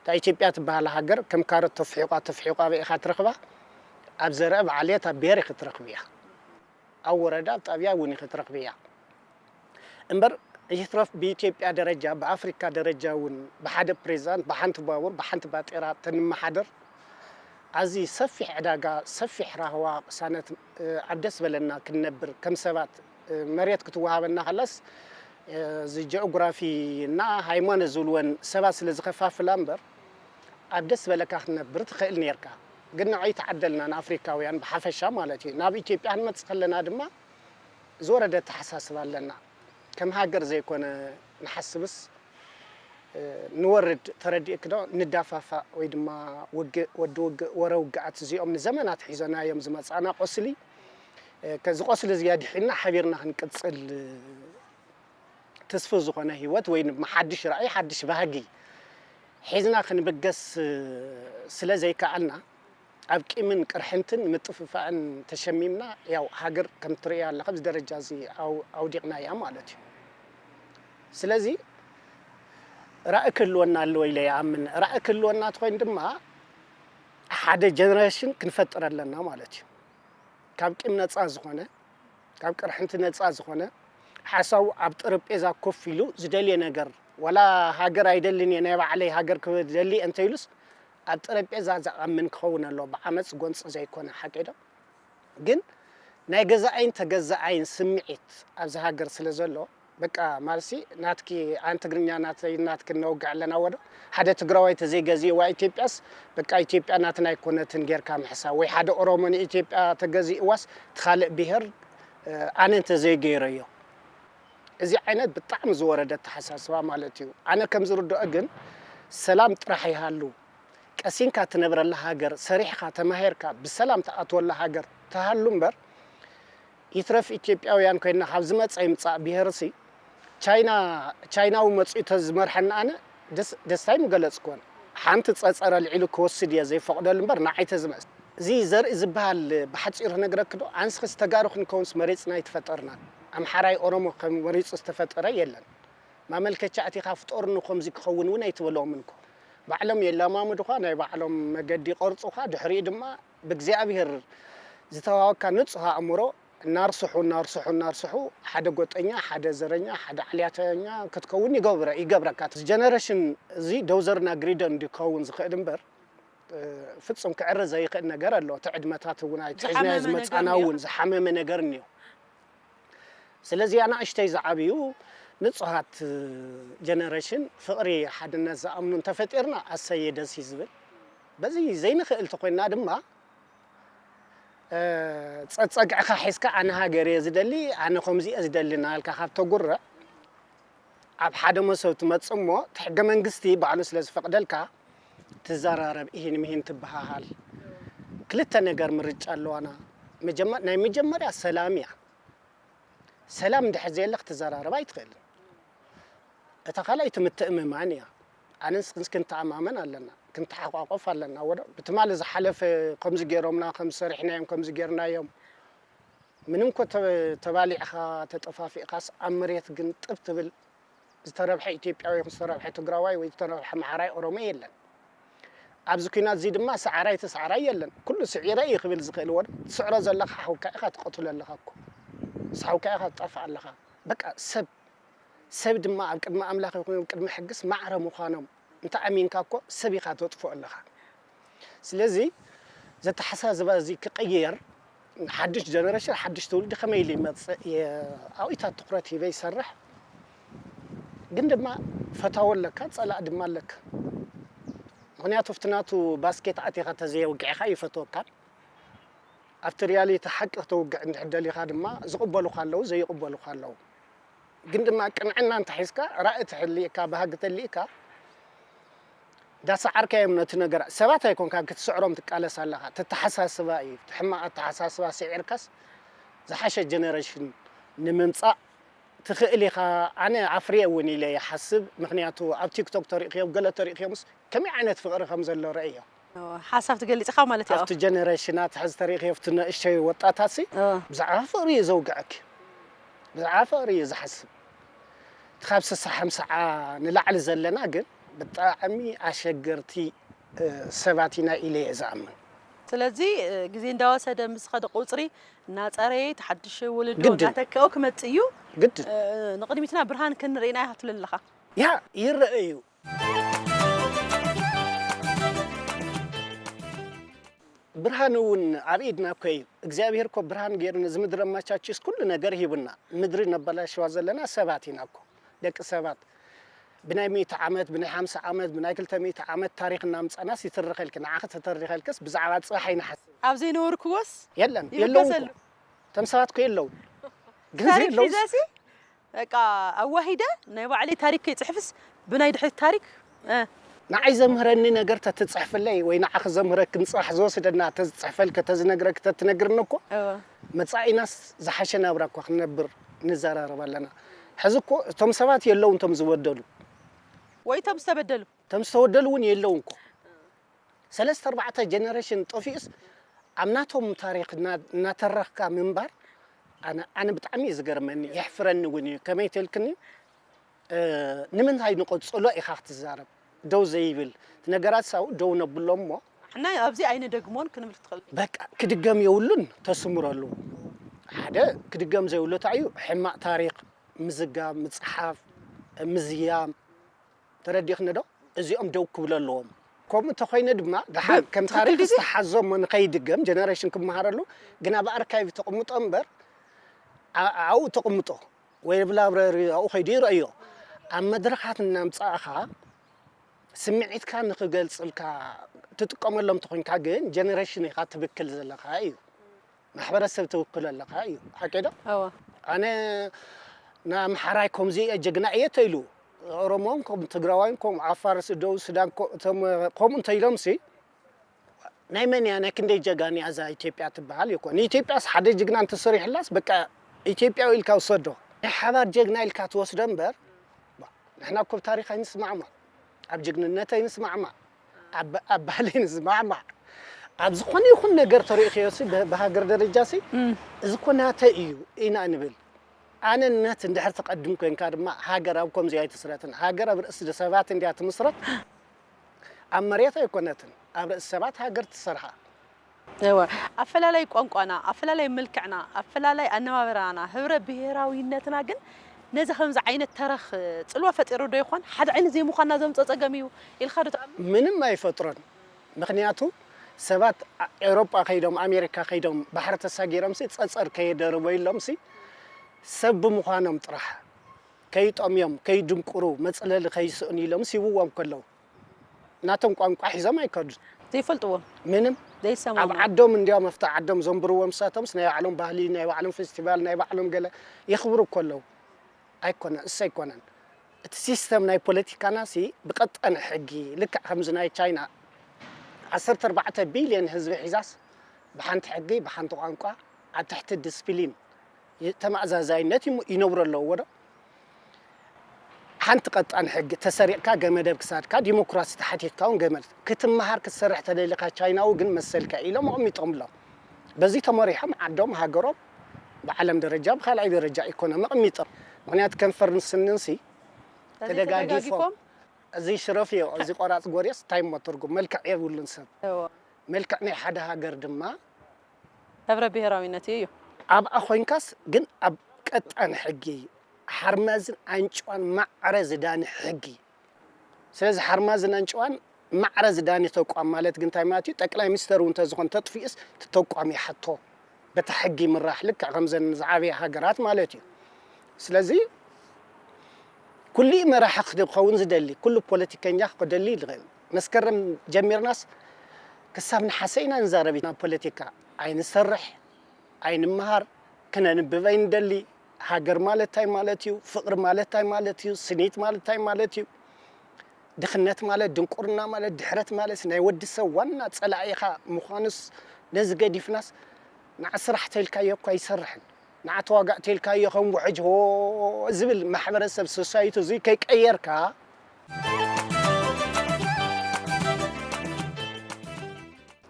እታ ኢትዮጵያ ትበሃል ሃገር ከም ካሮት ተፍሒቋ ተፍሒቋ በኢኻ ትረኽባ። ኣብ ዘርኢ ብዓልየት ኣብ ብሄር ኢኺ ትረኽብያ። ኣብ ወረዳ ኣብ ጣብያ እውን ኢኺ ትረኽብያ። እምበር ይትረፍ ብኢትዮጵያ ደረጃ ብኣፍሪካ ደረጃ እውን ብሓደ ፕሬዚዳንት ብሓንቲ ባቡር ብሓንቲ ባጤራ ተንመሓደር ኣዚ ሰፊሕ ዕዳጋ ሰፊሕ ራህዋ ቅሳነት ኣብ ደስ በለና ክንነብር ከም ሰባት መሬት ክትወሃበና ከላስ እዚ ጂኦግራፊ እና ሃይማኖት ዝብልወን ሰባት ስለ ዝኸፋፍላ እምበር ኣብ ደስ በለካ ክትነብር ትኽእል ኔርካ። ግን ንዓይ ተዓደልና ንኣፍሪካውያን ብሓፈሻ ማለት እዩ። ናብ ኢትዮጵያ ክንመፅእ ከለና ድማ ዝወረደ ኣተሓሳስባ ኣለና። ከም ሃገር ዘይኮነ ንሓስብስ ንወርድ ተረዲእክ ዶ ንዳፋፋእ ወይ ድማ ውግእ ወዲ ውግእ ወረ ውግኣት እዚኦም ንዘመናት ሒዞናዮም ዝመፃና ቆስሊ ከዚ ቆስሊ እዚ ኣድሒና ሓቢርና ክንቅፅል ትስፉ ዝኾነ ህይወት ወይ ድማ ሓድሽ ራእይ ሓድሽ ባህጊ ሒዝና ክንብገስ ስለ ዘይከኣልና ኣብ ቂምን ቅርሕንትን ምጥፍፋእን ተሸሚምና ያው ሃገር ከም ትርእያ ኣለኻ ኣብዚ ደረጃ እዚ ኣውዲቕናያ ማለት እዩ። ስለዚ ራእይ ክህልወና ኣለዎ ኢለ ይኣምን። ራእይ ክህልወና ተኮይኑ ድማ ሓደ ጀነሬሽን ክንፈጥር ኣለና ማለት እዩ። ካብ ቂም ነፃ ዝኾነ ካብ ቅርሕንቲ ነፃ ዝኾነ ሓሳቡ ኣብ ጠረጴዛ ኮፍ ኢሉ ዝደልየ ነገር ዋላ ሃገር ኣይደልን እየ ናይ ባዕለይ ሃገር ክደሊ እንተኢሉስ ኣብ ጠረጴዛ ዝኣምን ክኸውን ኣሎ ብዓመፅ ጎንፂ ዘይኮነ ሓቂ ዶ ግን ናይ ገዛኣይን ተገዛኣይን ስምዒት ኣብዚ ሃገር ስለ ዘሎ በቃ ማለሲ ናትኪ ኣን ትግርኛ ናተይ ናትኪ ነውግዕ ኣለና ወዶ ሓደ ትግራዋይ ተዘይገዚእዋ ኢትዮጵያስ በቃ ኢትዮጵያ ናትና ኣይኮነትን ጌርካ ምሕሳብ ወይ ሓደ ኦሮሞ ንኢትዮጵያ ተገዚእዋስ ትኻልእ ብሄር ኣነ እንተዘይገይረዮ እዚ ዓይነት ብጣዕሚ ዝወረደ ኣተሓሳስባ ማለት እዩ። ኣነ ከም ዝርድኦ ግን ሰላም ጥራሕ ይሃሉ ቀሲንካ ትነብረላ ሃገር ሰሪሕኻ ተማሂርካ ብሰላም ትኣትወላ ሃገር ትሃሉ እምበር ይትረፍ ኢትዮጵያውያን ኮይና ካብ ዝመፀ ይምፃእ ብሄርሲ ቻይና ቻይናዊ መፂኡ ተዝመርሐና ኣነ ደስታይ ምገለፅኩዎን ሓንቲ ፀፀረ ልዒሉ ክወስድ እየ ዘይፈቕደሉ እምበር ንዓይ ተዝመፅ እዚ ዘርኢ ዝበሃል ብሓፂሩ ክነግረኪ ዶ ኣንስኽስ ተጋሩ ክንከውንስ መሪፅና ኣይተፈጠርናን ኣምሓራይ ኦሮሞ ከም መሪፁ ዝተፈጠረ የለን ማመልከቻ ኣቲኻ ፍጠሩኒ ከምዚ ክኸውን እውን ኣይትበልኦምን እኮ ባዕሎም የላማምዱኻ ናይ ባዕሎም መገዲ ይቐርፁኻ ድሕሪኡ ድማ ብእግዚኣብሔር ዝተዋሃበካ ንጹህ ኣእምሮ እናርስሑ፣ እናርስሑ፣ እናርስሑ ሓደ ጎጠኛ፣ ሓደ ዘረኛ፣ ሓደ ዓልያተኛ ክትከውን ይገብረ-፣ ይገብረካ። እዚ ጀነሬሽን እዚ ዶዘርና ግሪደን እንዲኸውን ዝኽእል እምበር፣ እ፣ ፍጹም ክዕረ ዘይኽእል ነገር ኣሎ። እቲ ዕድመታት እውን ኣይትሕዝናዮ ዝሓመመ ነገር ዝመጻና እኒኦ። እውን ዝሓመመ ነገር እኒኦ። ስለዚ ኣናእሽተይ ዝዓብዩ ንጹሃት ጀነሬሽን ፍቕሪ፣ ሓድነት ዝኣምኑ እንተፈጢርና ኣሰየ ደስ እዩ ዝብል። በዚ ዘይንኽእል ተኾይንና ድማ፣ እ፣ ጸ-፣ ጸግዕኻ ሒዝካ ኣነ ሃገር እየ ዝደሊ፣ ኣነ ከምዚ እየ ዝደሊ እናበልካ ካብ ተጉርዕ፣ ኣብ ሓደ መሶብ ትመጽእ እሞ፣ እቲ ሕገ መንግስቲ ባዕሉ ስለ ዝፈቕደልካ፣ ትዘራረብ፣ ኢሂን ምሂን ትበሃሃል። ክልተ ነገር ምርጫ ኣለዋና። መጀመ-፣ ናይ መጀመርያ ሰላም እያ። ሰላም እንድሕር ዘየለ ክትዘራረብ ኣይትኽእልን። እታ ካልኣይቲ ምትእምማን እያ። ኣነን ንስክን ክንተኣማመን ኣለና፣ ክንተሓቋቆፍ ኣለና። ወደ ብትማሊ ዝሓለፈ ከምዚ ገይሮምና፣ ከምዚ ሰሪሕናዮም፣ ከምዚ ገይርናዮም። ምንም ኮ ተ-፣ ተባሊዕኻ፣ ተጠፋፊእኻስ ኣብ መሬት ግን ጥብ ትብል፣ ዝተረብሐ ኢትዮጵያዊ ይኹን ዝተረብሐ ትግራዋይ ወይ ዝተረብሐ ኣምሓራይ ኦሮሞ የለን። ኣብዚ ኲናት እዚ ድማ ሰዓራይ ተሰዓራይ የለን። ኩሉ ስዒረ እዩ ክብል ዝኽእል ወደ ትስዕሮ ዘለኻ ሓውካ ኢኻ ትቐትሎ ኣለኻ እኮ። ምስ ሓውካ ኢኻ ትጠፍእ ኣለኻ። በቃ ሰብ፣ ሰብ ድማ ኣብ ቅድሚ ኣምላኽ ይኹን ኣብ ቅድሚ ሕግስ ማዕረ ምዃኖም እንተ ኣሚንካ እኮ ሰብ ኢኻ ተጥፍኦ ኣለኻ። ስለዚ ዘተሓሳዝባ እዚ ክቕየር፣ ሓድሽ ጀነሬሽን፣ ሓድሽ ትውልዲ ከመይ ኢሉ ይመጽእ? የ-፣ ኣብኢታት ትኹረት ሂበ ይሰርሕ። ግን ድማ ፈታዊ ኣለካ፣ ጸላኢ ድማ ኣለካ። ምኽንያቱ ኣብቲ ናቱ ባስኬት ኣቲኻ ተዘየውግዕኻ ይፈትወካን። ኣብቲ ሪያሊቲ ሓቂ ክተውግዕ እንድሕር ደሊኻ ድማ ዝቕበሉኻ ኣለዉ፣ ዘይቕበሉኻ ኣለዉ። ግን ድማ ቅንዕና እንተሒዝካ፣ ራእይ ተህልየካ፣ ባህጊ ተልየካ፣ ዳሰዓርካዮም ነቲ ነገራት፣ ሰባት ኣይኮንካን ክትስዕሮም ትቃለስ ኣለኻ፣ እቲ ኣተሓሳስባ እዩ። እቲ ሕማቕ ኣተሓሳስባ ስዒርካስ ዝሓሸ ጀነሬሽን ንምምጻእ ትኽእል ኢኻ። ኣነ ኣፍርየ እውን ኢለ ይሓስብ። ምኽንያቱ ኣብ ቲክቶክ ተሪእኽዮም፣ ገለ ተሪእኽዮምስ ከመይ ዓይነት ፍቕሪ ከም ዘሎ ረእዮ። ሓሳብ ትገልጽ ኢኻ ማለት እዩ። ኣብቲ ጀነሬሽናት ሕዚ ተሪእኽዮ፣ ኣብቲ ንእሽተይ ወጣታሲ እ። ብዛዕባ ፍቕሪ እዩ ዘውግዐኪ። ብዛዕባ ፍቕሪ እዩ ዝሓስብ። እቲ ካብ ስሳ ሓምሳ ንላዕሊ ዘለና ግን ብጣዕሚ ኣሸገርቲ፣ እ፣ ሰባት ኢና ኢለ እየ ዝኣምን። ስለዚ፣ እ፣ ግዜ እንዳወሰደ ምስ ኸደ ቁጽሪ እናጸረየ፣ እቲ ሓድሽ ወለዶ ግድን። እናተከኦ ክመጽእ እዩ። ግድን። እ፣ ንቕድሚትና ብርሃን ክንርኢ ኢና ኢኻ ትብል ኣለኻ። ያ፣ ይረአ እዩ። ብርሃን እውን ኣብ ኢድና እኮ እዩ። እግዚኣብሔር እኮ ብርሃን ገይሩ ነዚ ምድሪ ኣመቻችዩስ ኩሉ ነገር ሂቡና። ምድሪ ነበላሽዋ ዘለና ሰባት ኢና እኮ። ደቂ ሰባት ብናይ ሚእቲ ዓመት፣ ብናይ ሓምሳ ዓመት፣ ብናይ ክልተ ሚእቲ ዓመት ታሪኽ እናምጻናስ ይትርኸልኪ። ንዓኺ ተተሪኸልክስ ብዛዕባ ጽባሕ ኣይንሓስብ። ኣብ ዘይነበርክዎስ የለን፣ ይብገሰሉ። የለውን እኮ። እቶም ሰባት እኮ የለውን። ግን ታሪኽ ዘይለውስ ሒዘሲ በቃ ኣዋሂደ ናይ ባዕለይ ታሪክ ከይጽሕፍስ ብናይ ድሕሪት ታሪክ፣ እ። ንዓይ ዘምህረኒ ነገር ተትጽሕፍለይ ወይ ንዓኺ ዘምህረክን ጽባሕ ዝወስደና ተዝጽሕፈልኪ፣ ተዝነግረኪ፣ ተትነግርኒ እኮ እወ። መጻኢናስ ዝሓሸ ናብራ እኮ ክንነብር ንዘራረብ ኣለና። ሕዚ እኮ እቶም ሰባት የለውን፣ እቶም ዝበደሉ። ወይ እቶም ዝተበደሉ። እቶም ዝተበደሉ እውን የለውን እኮ። ሰለስተ ኣርባዕተ ጀነሬሽን ጠፊኡስ ኣብ ናቶም ታሪኽ እና-፣ እናተረኽካ ምንባር ኣነ፣ ኣነ ብጣዕሚ እዩ ዝገርመኒ፣ የሕፍረኒ እውን እዩ። ከመይ ተልክኒ፣ እ፣ ንምንታይ ንቐጽሎ ኢኻ ክትዛረብ? ደው ዘይብል እቲ ነገራት ሳው ደው ነብሎ እሞ ንሕና ኣብዚ ኣይንደግሞን ክንብል ትኽእል። በቃ ክድገም የብሉን፣ ተስምረሉ። ሓደ ክድገም ዘይብሉ እንታይ እዩ? ሕማቕ ታሪኽ፣ ምዝጋብ፣ ምጽሓፍ፣ ምዝያም፣ ተረዲእኽኒ ዶ? እዚኦም ደው ክብሉ ኣለዎም። ከምኡ እንተኾይኑ ድማ ደሓን ከም ትኽክል ታሪኽ ግዜ። ዝተሓዞ እሞ ንኸይድገም ጀነሬሽን ክመሃረሉ ግን ኣብ ኣርካይቭ ተቕምጦ እምበር ኣ-፣ ኣብኡ ተቕምጦ ወይ ኣብ ላብረሪ ኣብኡ ከይዱ ይረእዮ። ኣብ መድረኻት እናምጻእኻ ስምዒትካ ንኽገልጽልካ ትጥቀመሎም ተኾይንካ ግን ጀነሬሽን ኢኻ ትብክል ዘለኻ እዩ። ማሕበረሰብ ትውክል ኣለኻ እዩ። ሓቂ ዶ? እወ። ኣነ ንኣምሓራይ ከምዚ እየ ጀግና እየ ተኢሉ። ኦሮሞን ከም ትግራዋይን ከም ዓፋር፣ ደቡብ ሱዳን ኮ-፣ እቶም ከምኡ እንተኢሎምሲ ናይ መን እያ? ናይ ክንደይ ጀጋን እያ እዛ ኢትዮጵያ ትበሃል እኮ። ንኢትዮጵያስ ሓደ ጅግና እንተሰሪሕላስ በቃ ኢትዮጵያዊ ኢልካ ውሰዶ። ናይ ሓባር ጀግና ኢልካ ትወስዶ እምበር፣ ባ፣ ንሕና እኮ ብታሪኽ ኣይንስማዕማዕ፣ ኣብ ጅግንነት ኣይንስማዕማዕ፣ ኣብ፣ ኣብ ባህሊ ኣይንስማዕማዕ። ኣብ ዝኾነ ይኹን ነገር ተሪእኽዮሲ ብ-፣ ብሃገር ደረጃሲ እም። እዚ እኮ ናተይ እዩ ኢና ንብል። ኣነነት እንድሕር ትቐድም ኮንካ ድማ ሃገር ኣብ ከምዚ ኣይትስረትን። ሃገር ኣብ ርእሲ ሰባት እንድያ ትምስረት። ኣብ መሬት ኣይኮነትን፣ ኣብ ርእሲ ሰባት ሃገር ትሰርሓ። እወ፣ ኣፈላላይ ቋንቋና፣ ኣፈላላይ መልክዕና፣ ኣፈላላይ ኣነባብራና፣ ህብረ ብሄራዊነትና ግን ነዚ ከምዚ ዓይነት ተረኽ ጽልዋ ፈጢሩ ዶ ይኾን? ሓደ ዓይነት ዘይምዃንና ዘምጽኦ ጸገም እዩ ኢልካ ዶ ትኣምን? ምንም ኣይፈጥሮን። ምኽንያቱ ሰባት አ- ኤውሮጳ ከይዶም ኣሜሪካ ከይዶም ባሕሪ ተሳጊሮምሲ ጸጸር ከየደርቦ ኢሎምሲ ሰብ ብምዃኖም ጥራሕ ከይጠምዮም ከይድንቁሩ መጽለሊ ከይስእኑ ኢሎም ሲብዎም ከለዉ ናቶም ቋንቋ ሒዞም ኣይከዱን። ዘይፈልጥዎ፣ ምንም ኣብ ዘይሰማሙ። ዓዶም እንዲያውም ኣብቲ ዓዶም ዘንብርዎም ንሳቶምስ ናይ ባዕሎም ባህሊ ናይ ባዕሎም ፌስቲቫል ናይ ባዕሎም ገለ የኽብሩ ከለዉ ኣይኮነን እሱ ኣይኮነን። እቲ ሲስተም ናይ ፖለቲካና ሲ ብቐጠነ ሕጊ ልክዕ ከምዚ ናይ ቻይና ዓሰርተ ኣርባዕተ ቢልዮን ህዝቢ ሒዛስ ብሓንቲ ሕጊ ብሓንቲ ቋንቋ ኣብ ትሕቲ ዲስፕሊን ይ- ተመኣዛዛይነት ይሙ- ይነብሩ ኣለዎ ዶ? ሓንቲ ቀጣን ሕጊ ተሰሪቕካ ገመድ ኣብ ክሳድካ ዲሞክራሲ ተሓቲትካ እውን ገመድ ክትመሃር ክትሰርሕ ተደሊኻ ቻይናዊ ግን መሰልካ ኢሎም ኣቐሚጦምሎም። በዚ ተመሪሖም ዓዶም ሃገሮም ብዓለም ደረጃ ብካልኣይ ደረጃ ኢኮኖሚ ኣቐሚጦም። ምክንያቱ ከም ፈርንስንንሲ ተደጋጊፎም ተደጋጊፎም እዚ ሽረፍዮ እዚ ቆራፅ ጎሬስ እንታይ እሞ ትርጉም መልክዕ የብሉን ሰብ እዎ። መልክዕ ናይ ሓደ ሃገር ድማ ህብረ ብሄራዊነት እዩ። ኣብኣ ኮይንካስ ግን ኣብ ቀጣን ሕጊ ሓርማዝን ኣንጭዋን ማዕረ ዝዳኒ ሕጊ። ስለዚ ሓርማዝን ኣንጭዋን ማዕረ ዝዳኒ ተቋም ማለት ግን እንታይ ማለት እዩ? ጠቅላይ ሚኒስተር እውን ተዝኾን ተጥፊኡስ እቲ ተቋም ይሓቶ በታ ሕጊ ምራሕ ልክዕ ከምዘን ዝዓበየ ሃገራት ማለት እዩ። ስለዚ ኩሉ መራሒ ክኸውን ዝደሊ ኩሉ ፖለቲከኛ ክደሊ ይኽእል። መስከረም ጀሚርናስ ክሳብ ነሓሰ ኢና ንዛረብ ኢና ፖለቲካ ኣይንሰርሕ ኣይንመሃር ክነንብብ ኣይንደሊ። ሃገር ማለት እንታይ ማለት እዩ? ፍቕሪ ማለት እንታይ ማለት እዩ? ስኒት ማለት እንታይ ማለት እዩ? ድኽነት ማለት ድንቁርና ማለት ድሕረት ማለት ናይ ወዲ ሰብ ዋና ጸላኢኻ ምዃኑስ ነዚ ገዲፍናስ ንዓ ስራሕ ተልካዮ እኳ ኣይሰርሕን ንዓ ተዋጋእ ተልካዮ ከም ውሕጅ ሆ ዝብል ማሕበረሰብ ሶሳይቲ እዙይ ከይቀየርካ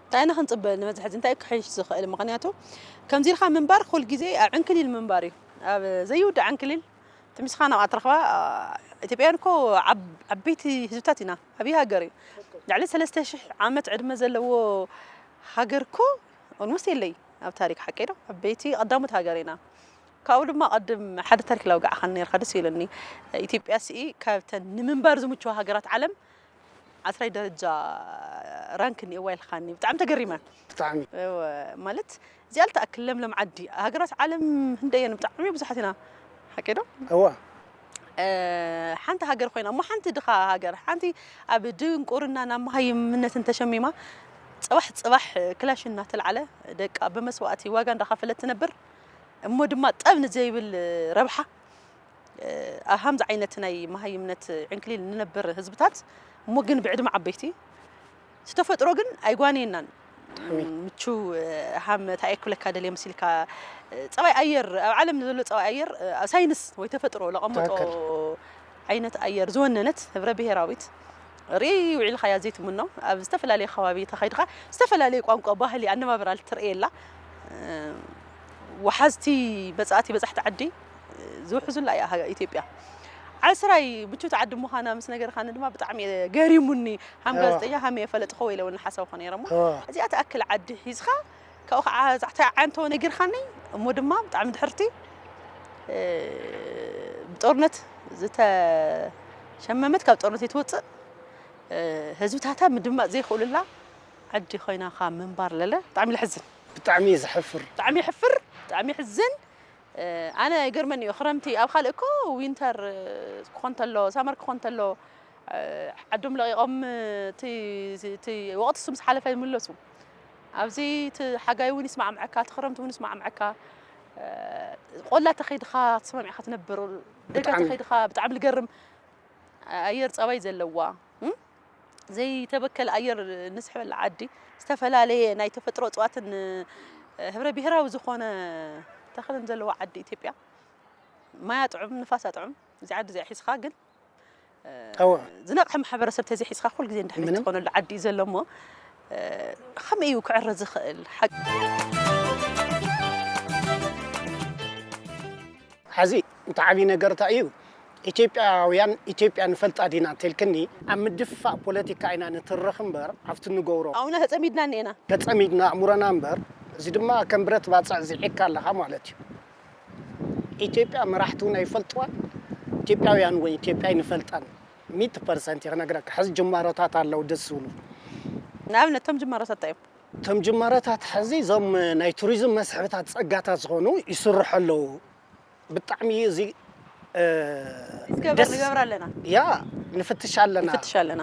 እንታይ ኢና ክንፅበ ንበዝሕ ሕዚ እንታይ ክሕሽ ዝኽእል ምክንያቱ ከምዚ ኢልካ ምንባር ኩል ግዜ ኣብ ዕንክሊል ምንባር እዩ። ኣብ ዘይውዳእ ዕንክሊል ትምስኻ ናብኣ ትረኽባ። ኢትዮጵያውያን እኮ ዓብ- ዓበይቲ ህዝብታት ኢና። ዓብዪ ሃገር እዩ። ልዕሊ ሰለስተ ሽሕ ዓመት ዕድመ ዘለዎ ሃገር እኮ ኦልሞስት የለይ ኣብ ታሪክ ሓቀይ ዶ ዓበይቲ ቀዳሞት ሃገር ኢና። ካብኡ ድማ ቅድም ሓደ ታሪክ ላውጋዕኻን ነርካ ደስ ይብለኒ። ኢትዮጵያ ስኢ ካብተን ንምንባር ዝምችዋ ሃገራት ዓለም ዓስራይ ደረጃ ራንክ እኒኤዋ ኢልካኒ ብጣዕሚ ተገሪመ። ብጣዕሚ እወ፣ ማለት እዚኣ ልትኣክል ለምለም ዓዲ ሃገራት ዓለም ህንደየን ብጣዕሚ ብዙሓት ኢና ሓቂ ዶ? እዋ ሓንቲ ሃገር ኮይና እሞ ሓንቲ ድኻ ሃገር ሓንቲ ኣብ ድንቁርና ናብ መሃይምነትን ተሸሚማ ፅባሕ ፅባሕ ክላሽ እናተልዓለ ደቃ ብመስዋእቲ ዋጋ እንዳኸፈለት ትነብር እሞ ድማ ጠብ ንዘይብል ረብሓ ኣብ ሃምዚ ዓይነት ናይ መሃይምነት ዕንክሊል ንነብር ህዝብታት እሞ ግን ብዕድመ ዓበይቲ ዝተፈጥሮ ግን ኣይጓነየናን። ምቹ ሃም እንታይ ክብለካ ደልየ መሲልካ ፀባይ ኣየር ኣብ ዓለም ንዘሎ ፀባይ ኣየር ኣብ ሳይንስ ወይ ተፈጥሮ ለቐመጦ ትክክል። ዓይነት ኣየር ዝወነነት ህብረ ብሄራዊት ርኢ ውዒልካያ ዘይትምኖ ኣብ ዝተፈላለየ ከባቢ ተኸይድካ ዝተፈላለየ ቋንቋ ባህሊ ኣነባብራ ልትርእየላ ወሓዝቲ መፃእቲ በፃሕቲ ዓዲ ዝውሕዙላ እያ ሃገ- ኢትዮጵያ። ዓስራይ ምቹት ዓዲ ምዃና ምስ ነገርካኒ ድማ ብጣዕሚ እየ ገሪሙኒ። ሃም እዋ። ጋዜጠኛ ሃም እየ ፈለጥኸ ወይ ኢለ እውን ሓሳብ ኮነ ነይረ እሞ እዋ። እዚኣ ትኣክል ዓዲ ሒዝካ ካብኡ ከዓ ዛዕታ ዓንተወ ነጊርካኒ እሞ ድማ ብጣዕሚ ድሕርቲ እ፣ ብጦርነት ዝተሸመመት ካብ ጦርነት ዘይትወፅእ እ፣ ህዝብታታ ምድማፅ ዘይኽእሉላ ዓዲ ኮይናኻ ምንባር ለለ ብጣዕሚ ለሕዝን ብጣዕሚ እዩ ዘሕፍር ብጣዕሚ ይሕፍር ብጣዕሚ ይሕዝን። ኣነ ይገርመኒ እዩ ክረምቲ ኣብ ካልእ እኮ ዊንተር ክኾን ተሎ ሳመር ክኾን ተሎ ዓዶም ለቒቖም እቲ ወቕቲ ምስ ሓለፈ ይምለሱ። ኣብዚ እቲ ሓጋይ እውን ይስማዕምዐካ እቲ ክረምቲ እውን ይስማዕምዐካ። ቆላ ተኸይድኻ ተሰማሚዕካ ትነብር ደጋ ተኸይድኻ ብጣዕሚ ልገርም ኣየር ፀባይ ዘለዋ ዘይተበከለ ኣየር ንስሕበላ ዓዲ ዝተፈላለየ ናይ ተፈጥሮ እፅዋትን ህብረ ብሄራዊ ዝኾነ ተኽልን ዘለዋ ዓዲ ኢትዮጵያ ማያ ጥዑም ንፋሳ ጥዑም እዚ ዓዲ እዚኣ ሒዝካ ግን እወ ዝነቕሐ ማሕበረሰብ ተዘይሒዝካ ኩሉ ግዜ እንድሕር ምንም። ትኾነሉ ዓዲ እዩ ዘሎ እሞ ከመይ እዩ ክዕረ ዝኽእል ሓቂ ሕዚ እቲ ዓብዪ ነገር እንታይ እዩ ኢትዮጵያውያን ኢትዮጵያ ንፈልጣ ዲና እንተልክኒ፣ ኣብ ምድፍፋእ ፖለቲካ ኢና ንትርኽ እምበር ኣብቲ ንገብሮ ኣሁና ተጸሚድና እኒኤና። ተጸሚድና ኣእምሮና እምበር፣ እዚ ድማ ከም ብረት ባጽዕ ዝዒካ ኣለኻ ማለት እዩ። ኢትዮጵያ መራሕቲ እውን ኣይፈልጥዋን፣ ኢትዮጵያውያን እውን ኢትዮጵያ ኣይንፈልጣን። ሚእቲ ፐርሰንት እየ ክነግረካ። ሕዚ ጅማሮታት ኣለዉ ደስ ዝብሉ። ንኣብነት እቶም ጅማሮታት እንታይ እዮም? እቶም ጅማሮታት ሕዚ እዞም ናይ ቱሪዝም መስሕብታት ጸጋታት ዝኾኑ ይስርሑ ኣለዉ። ብጣዕሚ እዩ እዚ እስከበር ንገብር ኣለና። ያ ንፍትሽ ኣለና። ንፍትሽ ኣለና።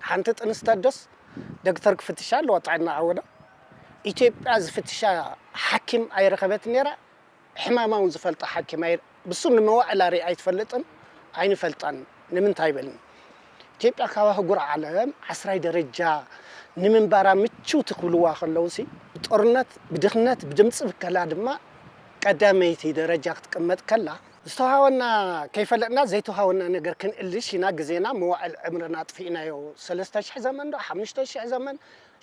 ሓንቲ ጥንስቲ ኣዶስ ዶክተር ክፍትሻ ኣለዋ ጥዕና ኣወዳ። ኢትዮጵያ ዝፍትሻ ሓኪም ኣይረኸበት ነይራ። ሕማማ እውን ዝፈልጣ ሓኪም ኣይ ብሱ ንመዋዕላ ርኢ ኣይትፈልጥን ኣይንፈልጣን። ንምንታይ በልኒ? ኢትዮጵያ ካብ ኣህጉር ዓለም ዓስራይ ደረጃ ንምንባራ ምችውቲ ክብልዋ ከለውሲ ብጦርነት ብድኽነት ብድምፂ ብከላ ድማ ቀዳመይቲ ደረጃ ክትቅመጥ ከላ ዝተዋሃወና ከይፈለጥና ዘይተዋሃወና ነገር ክንእልሽ ኢና ግዜና መዋዕል ዕምርና ኣጥፊእናዮ። ሰለስተ ሽሕ ዘመን ዶ ሓሙሽተ ሽሕ ዘመን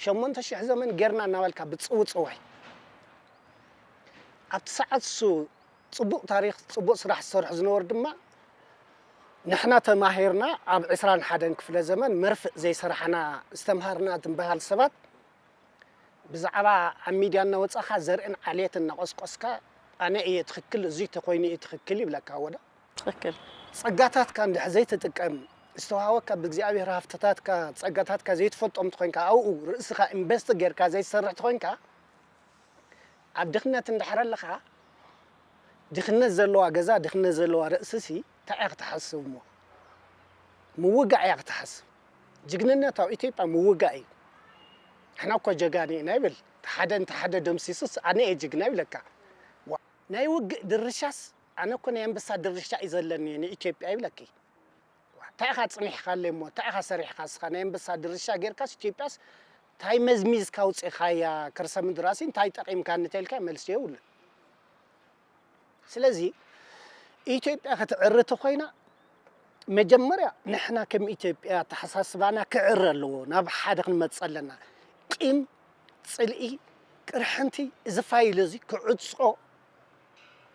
ሸሞንተ ሽሕ ዘመን ጌርና እናበልካ ብፅውፅዋይ ኣብቲ ሰዓት እሱ ፅቡቕ ታሪኽ ፅቡቕ ስራሕ ዝሰርሑ ዝነበሩ ድማ ንሕና ተማሂርና ኣብ ዕስራን ሓደን ክፍለ ዘመን መርፍእ ዘይሰራሕና ዝተምሃርና ትንበሃል ሰባት ብዛዕባ ኣብ ሚድያ እናወፃኻ ዘርእን ዓሌት እናቆስቆስካ ኣነ እየ ትኽክል እዙይ ተኮይኑ እዩ ትኽክል ይብለካ ወደ ትኽክል። ጸጋታትካ እንድሕ ዘይትጥቀም ዝተዋሃወካ ብእግዚኣብሔር ሃፍትታትካ ጸጋታትካ ዘይትፈልጦም ትኾንካ ኣብኡ ርእስኻ ኢንቨስት ጌርካ ዘይትሰርሕ ትኾንካ ኣብ ድኽነት እንድሕር ኣለኻ ድኽነት ዘለዋ ገዛ ድኽነት ዘለዋ ርእስሲ እንታይ እያ ክትሓስብ እሞ ምውጋእ እያ ክትሓስብ ጅግንነት ኣብ ኢትዮጵያ ምውጋእ እዩ ንሕና እኮ ጀጋኒ ኢና ይብል ሓደ እንተ ሓደ ደምሲሱስ ኣነ እየ ጅግና ይብለካ ናይ ውግእ ድርሻስ ኣነ እኮ ናይ ኣንበሳ ድርሻ እዩ ዘለኒ ንኢትዮጵያ ይብለኪ እንታይ ኢኻ ጽኒሕካለይ እሞ እንታይ ኢኻ ሰሪሕካ እስኻ ናይ ኣንበሳ ድርሻ ጌርካስ ኢትዮጵያስ እንታይ መዝሚዝካ ውፅእኻያ ከርሰ ምድራሲ እንታይ ጠቒምካ እንተልካ መልሲ የብሉን ስለዚ ኢትዮጵያ ክትዕሪ ተኾይና መጀመርያ ንሕና ከም ኢትዮጵያ ኣተሓሳስባና ክዕረ ኣለዎ ናብ ሓደ ክንመፅእ ኣለና ቂም ፅልኢ ቅርሕንቲ እዚ ፋይል እዚ ክዕፆ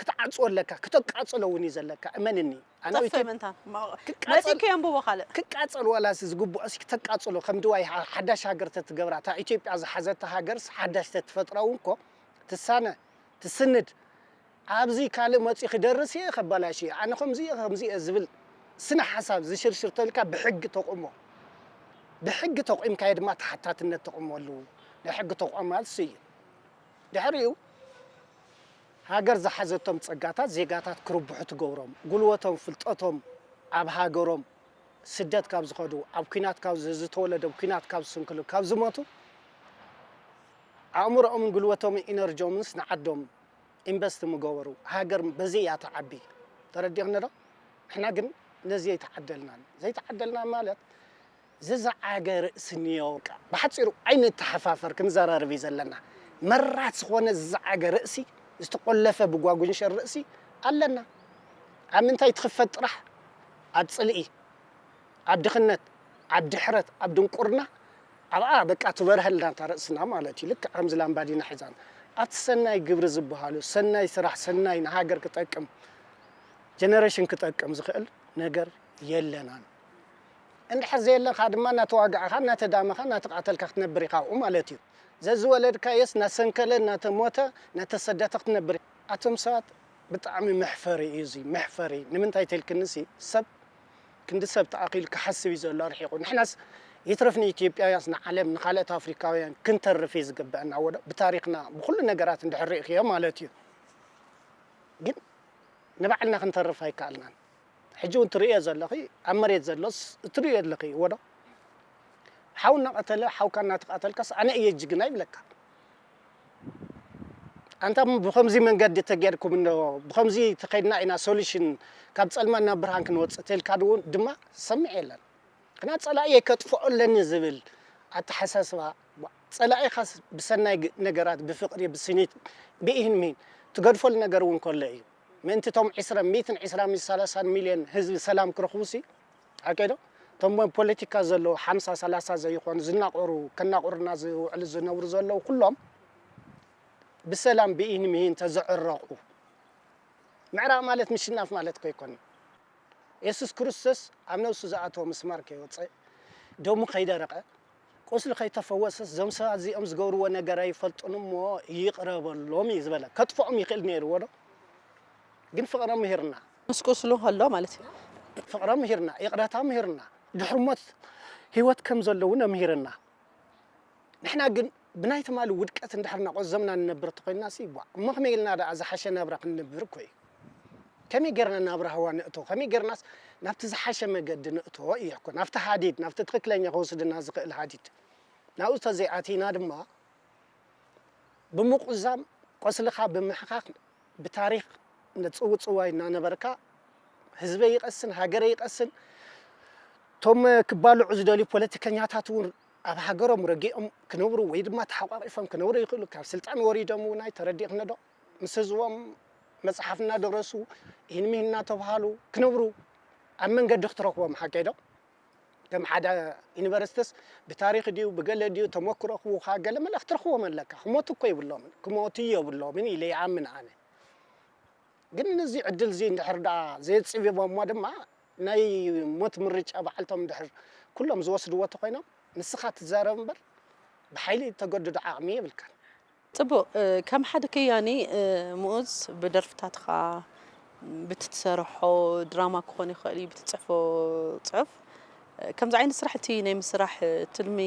ክትዓፅዎ ኣለካ ክተቃፅሎ እውን እዩ ዘለካ እመንኒ ኣነ ጠፍእ ምንታ መፂእከ የንብቦ ካልእ ክቃፀል ዋላስ ዝግብኦ ሲ ክተቃፅሎ ከም ድዋይ ሓዳሽ ሃገር ተትገብራ እታ ኢትዮጵያ ዝሓዘታ ሃገርስ ሓዳሽ ተትፈጥራ እውን ኮ ትሳነ ትስንድ ኣብዚ ካልእ መፂኡ ክደርስ እየ ከበላሽ እየ ኣነ ከምዚ እየ ከምዚ እየ ዝብል ስነ ሓሳብ ዝሽርሽር ተልካ ብሕጊ ተቑሞ ብሕጊ ተቑምካዮ ድማ ተሓታትነት ተቑመሉ ናይ ሕጊ ተቋማት ስ እዩ ድሕሪኡ ሃገር ዝሓዘቶም ፀጋታት ዜጋታት ክርብሑ ትገብሮም ጉልበቶም ፍልጠቶም ኣብ ሃገሮም ስደት ካብ ዝኸዱ ኣብ ኲናት ካብ ዝተወለደ ኲናት ካብ ዝስንክሉ ካብ ዝሞቱ ኣእምሮኦምን ጉልበቶምን ኢነርጆምንስ ንዓዶም ኢንቨስት ምገበሩ ሃገር በዚ እያ ትዓቢ ተረዲእኽኒ ዶ ንሕና ግን ነዚ ዘይተዓደልናን ዘይተዓደልና ማለት ዝዘዓገ ርእሲ እኒኦ ብሓፂሩ ኣይንተሓፋፈር ክንዘራረብ እዩ ዘለና መራት ዝኾነ ዝዘዓገ ርእሲ ዝተቆለፈ ብጓጉንሸር ርእሲ ኣለና ኣብ ምንታይ ትኽፈት ጥራሕ ኣብ ፅልኢ ኣብ ድኽነት ኣብ ድሕረት ኣብ ድንቁርና ኣብኣ በቃ ትበርሀልና እታ ርእስና ማለት እዩ ልክዕ ከምዚ ላምባዲና ሒዛን ኣብቲ ሰናይ ግብሪ ዝበሃሉ ሰናይ ስራሕ ሰናይ ንሃገር ክጠቅም ጀነሬሽን ክጠቅም ዝኽእል ነገር የለናን እንድሕር ዘየለኻ ድማ እናተዋጋዕኻ እናተዳመኻ እናተቃተልካ ክትነብር ኢኻ ኣብኡ ማለት እዩ ዘዝወለድካዮስ እናሰንከለ እናተሞተ እናተሰደተ ክትነብር ኣቶም ሰባት ብጣዕሚ መሕፈሪ እዩ እዚ መሕፈሪ ንምንታይ ተልክንሲ ሰብ ክንዲ ሰብ ተኣኺሉ ክሓስብ እዩ ዘሎ ኣርሒቑ ንሕናስ ይትረፍ ንኢትዮጵያውያንስ ንዓለም ንካልኦት ኣፍሪካውያን ክንተርፍ እዩ ዝግበአና ወዶ ብታሪክና ብኩሉ ነገራት እንድሕር ርኢኽዮ ማለት እዩ ግን ንባዕልና ክንተርፍ ኣይከኣልናን ሕጂ እውን ትርእዮ ዘለኺ ኣብ መሬት ዘሎስ እትርእዮ ኣለኺ ወዶ ሓው እናቐተለ ሓውካ እናተቓተልካስ ኣነ እየ ጅግና ይብለካ ኣንታ ብኸምዚ መንገዲ ተጌርኩም እንዶ ብኸምዚ ተኸይድና ኢና ሶሉሽን ካብ ፀልማ ናብ ብርሃን ክንወፅእ ተልካ ድውን ድማ ሰምዕ የለን ክና ፀላእየ ከጥፍኦ ኣለኒ ዝብል ኣተሓሳስባ ፀላኢኻስ ብሰናይ ነገራት ብፍቅሪ ብስኒት ብኢህን ሚሂን ትገድፈሉ ነገር እውን ከሎ እዩ ምእንቲ ቶም ዕስራ ሚትን ዕስራ ሚት ሰላሳን ሚልዮን ህዝቢ ሰላም ክረኽቡ ሲ ሓቀይ ዶ እቶም ፖለቲካ ዘለዉ ሓምሳ ሰላሳ ዘይኾኑ ዝናቆሩ ከናቁርና ዝውዕሉ ዝነብሩ ዘለዉ ኩሎም ብሰላም ብኢህን ሚሂን ተዘዕረቑ ምዕራቕ ማለት ምሽናፍ ማለት እኮ ኣይኮነን የሱስ ክርስቶስ ኣብ ነብሱ ዝኣተወ ምስማር ከይወፀ፣ ደሙ ከይደረቐ፣ ቁስሊ ከይተፈወሰስ፣ እዞም ሰባት እዚኦም ዝገብርዎ ነገር ኣይፈልጡን እሞ ይቕረ በሎም እዩ ዝበለ። ከጥፍኦም ይኽእል ነይርዎ ዶ? ግን ፍቕሪ ምሂርና። ምስ ቁስሉ ከሎ ማለት እዩ። ፍቕሪ ምሂርና፣ ይቕረታ ምሂርና፣ ድሕሪ ሞት ህይወት ከም ዘለውን ኣምሂርና። ንሕና ግን ብናይ ትማሊ ውድቀት እንድሕር እናቖዘምና ንነብር እንተኾይንና ሲ፣ ቧዕ፣ እሞ ከመይ ኢልና ደኣ ዝሓሸ ናብራ ክንነብር እኮ እዩ። ከመይ ጌርና ናብ ራህዋ ንእቶ? ከመይ ጌርናስ ናብቲ ዝሓሸ መገዲ ንእቶ እዩ እኮ፣ ናብቲ ሃዲድ፣ ናብቲ ትኽክለኛ ክወስድና ዝኽእል ሃዲድ። ናብኡ ተዘይኣቲና ድማ ብምቑዛም፣ ቆስልኻ ብምሕኻኽ፣ ብታሪኽ ነጽውጽዋይ እናነበርካ፣ ህዝበይ ይቐስን፣ ሃገረይ ይቐስን፣ እቶም ክባልዑ ዝደልዩ ፖለቲከኛታት እውን ኣብ ሃገሮም ረጊኦም ክነብሩ ወይ ድማ ተሓቋቒፎም ክነብሩ ይኽእሉ። ካብ ስልጣን ወሪዶም እውን ኣይተረዲእኽን ዶ? ምስ ህዝቦም መጽሓፍ እናደረሱ፣ ኢህን ሚህን እናተብሃሉ ክነብሩ ኣብ መንገዲ ክትረኽቦም ሓቀይ ዶ? ከም ሓደ ዩኒቨርሲቲስ ብታሪኽ ድዩ ብገለ ድዩ ተመክሮ ክህቡኻ ገለ መለ ክትረኽቦም ኣለካ። ክሞቱ እኮ የብሎምን፣ ክሞቱ የብሎምን ኢለ ይኣምን ኣነ። ግን ነዚ ዕድል እዚ እንድሕር ደኣ ዘየጽቢቦሞ ድማ ናይ ሞት ምርጫ በዓልቶም እንድሕር ኩሎም ዝወስድዎ ተኾይኖም ንስኻ ትዛረብ እምበር ብሓይሊ ተገድዶ ዓቕሚ የብልካን። ጽቡቕ፣ እ፣ ከም ሓደ ከያኒ፣ እ፣ ምኡዝ ብደርፍታትኻ፣ ብትሰርሖ ድራማ ክኾን ይኽእል እዩ፣ ብትጽሕፎ ጽሑፍ፣ እ፣ ከምዚ ዓይነት ስራሕቲ ናይ ምስራሕ፣ እ፣ ትልሚ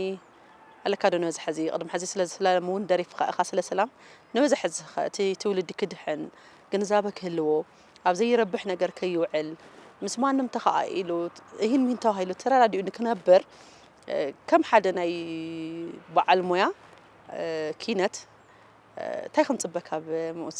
ኣለካ ዶ ንበዝሐ እዚ? ቅድሚ ሕዚ ስለ ሰላም እውን ደሪፍካ ኢኻ፣ ስለ ሰላም ንበዝሐ እዚ ኸ እቲ ትውልዲ ክድሕን፣ ግንዛበ ክህልዎ፣ ኣብ ዘይረብሕ ነገር ከይውዕል፣ ምስ ማንም ተኸኣኢሉ፣ እሂን ሚሂን ተባሂሉ ተረዳዲኡ ንክነብር፣ እ፣ ከም ሓደ ናይ በዓል ሞያ፣ እ፣ ኪነት፣ እ፣ እንታይ ክንጽበ ካብ ምኡዝ?